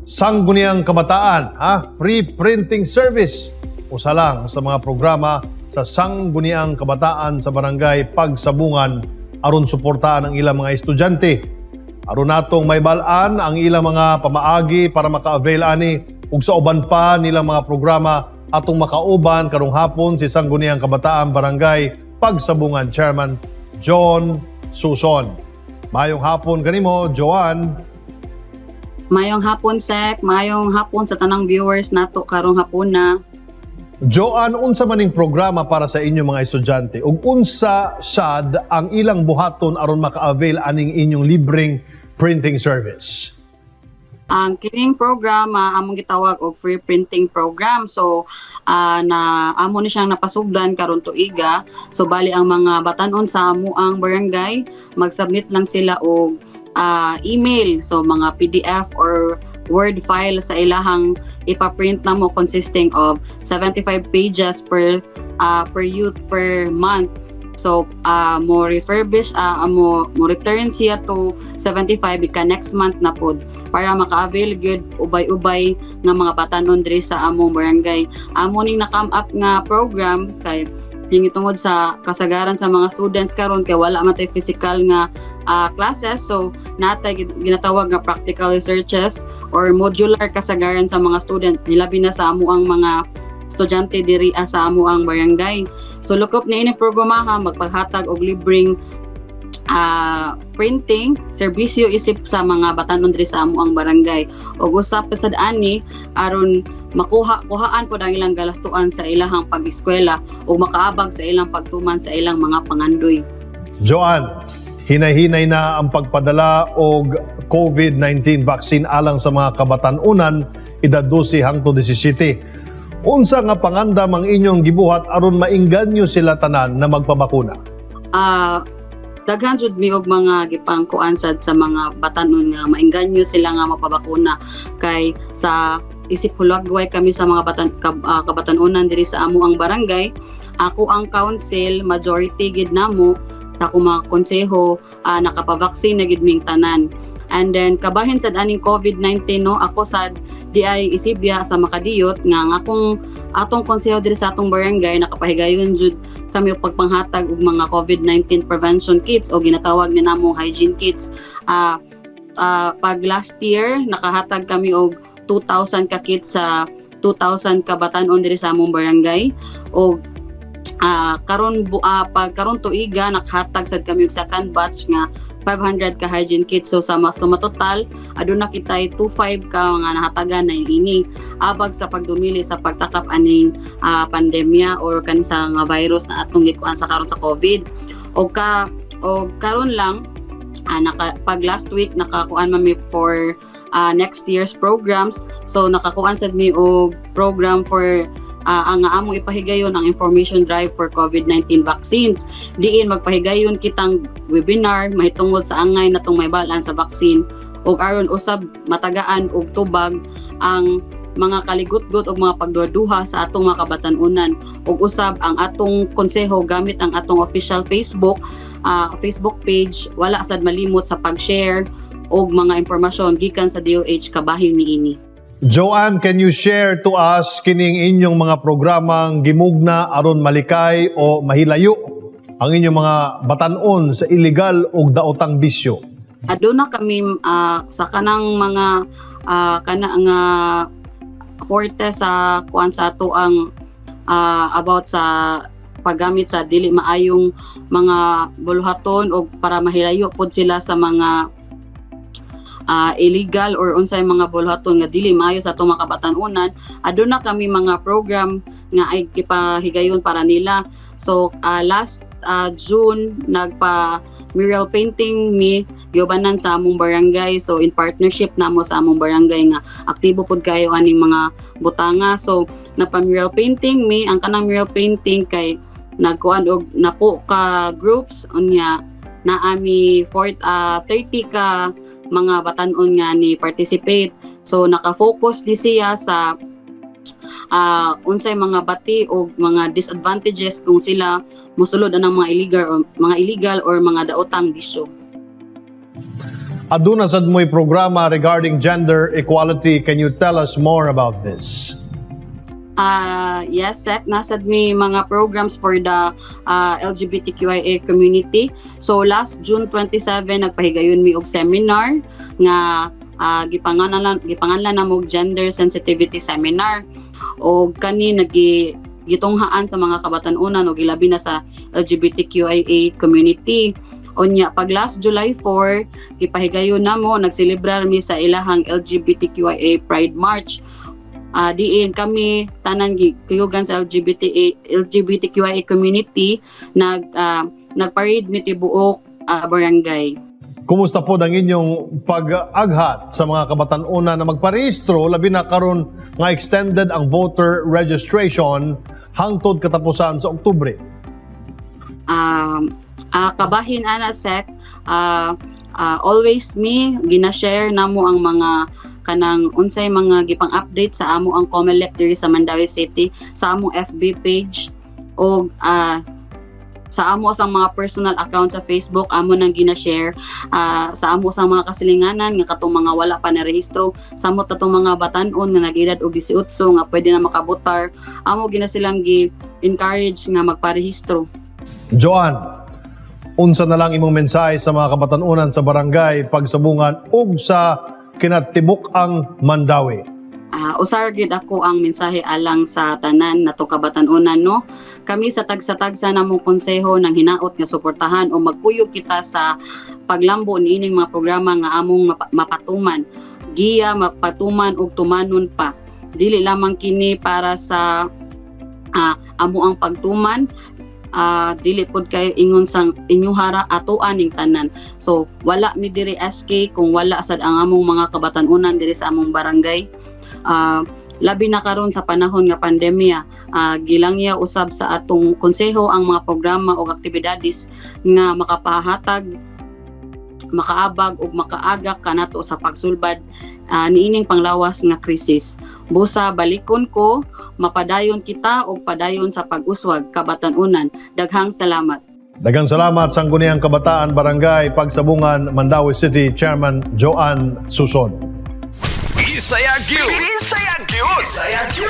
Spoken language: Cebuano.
Sangguniang Kabataan, ha? Free printing service. Usa lang sa mga programa sa Sangguniang Kabataan sa Barangay Pagsabungan aron suportahan ang ilang mga estudyante. Aron natong mahibal-an ang ilang mga pamaagi para maka-avail ani ug sa uban pa nilang mga programa, atong makauban karong hapon si Sangguniang Kabataan Barangay Pagsabungan Chairman John Suson. Maayong hapon kanimo, Joanne. Mayong hapon, Sek. Mayong hapon sa tanang viewers nato karong hapon. Joanne, unsa maning programa para sa inyong mga estudyante ug unsa sad ang ilang buhaton aron maka-avail aning inyong libreng printing service? Ang kining program among gitawag og free printing program. So na amo ni siyang napasugdan karon tuiga. So bali ang mga batanon sa amo ang barangay, mag-submit lang sila og email, so mga PDF or Word file sa ilahang ipa-print namo, consisting of 75 pages per youth per month. So mo refurbish mo return siya to 75 ika next month na pod para maka-avail gyud ubay-ubay nga mga batanon diri sa among barangay. Amo ning na-come up nga program kay hingi tungod sa kasagaran sa mga students karon kay wala man tay physical nga classes, so natay ginatawag nga practical researches or modular kasagaran sa mga student, nilabi na sa amo ang mga estudyante diri sa amo ang barangay. So lukop ni ini programaha magpaghatag og libreng printing serbisyo isip sa mga batanon diri sa amo ang barangay, ug usab pa sad ani aron makuha kuhaan pod ang ilang galastuan sa ilahang pag-eskwela ug makaabag sa ilang pagtuman sa ilang mga pangandoy. Joanne, hinay-hinay na ang pagpadala og COVID-19 vaccine alang sa mga kabatanunan edad 12 hangtod 17. Unsa nga pangandam ang inyong gibuhat aron mainganyo sila tanan na magpabakuna? Daghan jud mi og mga gipangkuan sad sa mga batanon nga mainganyo sila nga magpabakuna, kay sa isip hulagway kami sa mga kabatanunan diri sa amo ang barangay. Ako ang council majority gid namo sa akong mga konseho nakapabaksin na gid ming tanan. And then kabahin sad aning COVID-19, no, ako sad di ay isibya sa makadiyot nga ang akong atong konseho diri sa atong barangay nakapahigayon jud kami og pagpanghatag og mga COVID-19 prevention kits o ginatawag ni namo hygiene kits. Pag last year nakahatag kami og 2,000 ka kits sa 2,000 ka batan-on diri sa among barangay, og pag karon tuiga nakahatag sad kami og second batch nga 500 ka hygiene kits. So sa suma total aduna kitay 25 ka mga nahatagan na ini abag sa pagdumili sa pagtakap aning pandemya or kan sa nga virus na atong gikuan sa karon sa COVID. Og karon lang naka, pag last week nakakuan man mi for next year's programs. So nakakuan sad mi og program for ang among ipahigayon ang information drive for COVID-19 vaccines, diin magpahigayon kitang webinar mahitungod sa angay natong mahibal-an sa vaccine ug aron usab matagaan og tubag ang mga kaligutgot og mga pagduhaduha sa atong mga kabatanunan, ug usab ang atong konseho gamit ang atong official Facebook page wala sad malimot sa pag-share og mga impormasyon gikan sa DOH kabahin niini. Joanne, can you share to us kining inyong mga programang gimugna aron malikay o mahilayo ang inyong mga batanon sa illegal ug daotang bisyo? Aduna kami sa kanang mga kana nga forte sa kuan sa ato ang about sa paggamit sa dili maayong mga buluhaton o para mahilayo pod sila sa mga illegal or unsay mga buluhaton nga dili maayo sa atong mga kabatan-unan. Aduna kami mga program nga ay gipahigayon para nila. So last June nagpa mural painting mi giubanan sa among barangay, so in partnership namo sa among barangay nga aktibo pud kayo aning mga butanga. So napa mural painting mi. Ang kanang mural painting kay nagkuan og napo ka groups, unya naami 30 ka mga batan-on nga ni participate. So naka-focus di siya sa unsay mga bati o mga disadvantages kung sila mosulod anang mga illegal or mga daotang bisyo. Aduna sad mo'y programa regarding gender equality. Can you tell us more about this? Yes, Seth, naa sad mi mga programs for the LGBTQIA community. So last June 27, nagpahigayon mi og seminar nga gipanganlan namo og Gender Sensitivity Seminar. Og kani gitunghaan sa mga kabatan-unan og ilabi na sa LGBTQIA community. Unya pag last July 4, gipahigayon namo, nagselebrar mi sa ilahang LGBTQIA Pride March, diin kami tanan kuyugan sa LGBTQIA community nagparade mi tibuok barangay. Kumusta po ang inyong pag-aghat sa mga kabatan-unan na magparehistro, labi na karon nga extended ang voter registration hangtod katapusan sa Oktubre? Kabahin ana, Sec, always me gina-share namo ang mga kanang unsay mga gipang-update sa amo ang COMELEC diri sa Mandaue City sa among FB page o sa amo sa mga personal account sa Facebook. Amo nang gina-share sa amo sa mga kasilinganan nga katong mga wala pa na rehistro, sa amo tatong mga batan-on nga nag-edad og 18 nga pwede na makabotar, amo gina silang gi-encourage nga magparehistro. Joanne, unsa na lang imong mensahe sa mga kabatan-unan sa barangay Pagsabungan ug sa kinatibuk-ang Mandaue? Usa gyud ako ang mensahe alang sa tanan natong kabatan-unan, no. Kami sa tagsa-tagsa namong konseho ng hinaot nga suportahan o magkuyog kita sa paglambo niining mga programa nga among mapatuman. Giya mapatuman og tumanon pa. Dili lamang kini para sa amo ang pagtuman, dili pod kayo ingon sang inyuhara, atoa ning tanan. So wala mi diri SK kung wala sad ang among mga kabatan-unan diri sa among barangay. Labi na karon sa panahon nga pandemya, gilangya usab sa atong konseho ang mga programa o aktibidades nga makapahatag, makaabag ug makaagak kanato sa pagsulbad niining panglawas nga krisis. Busa balikon ko, mapadayon kita og padayon sa pag-uswag, kabatan-unan. Daghang salamat. Daghang salamat, Sangguniang Kabataan Barangay Pagsabungan, Mandaue City Chairman Joanne Suson. Bisaya gyud. Bisaya gyud. Bisaya gyud.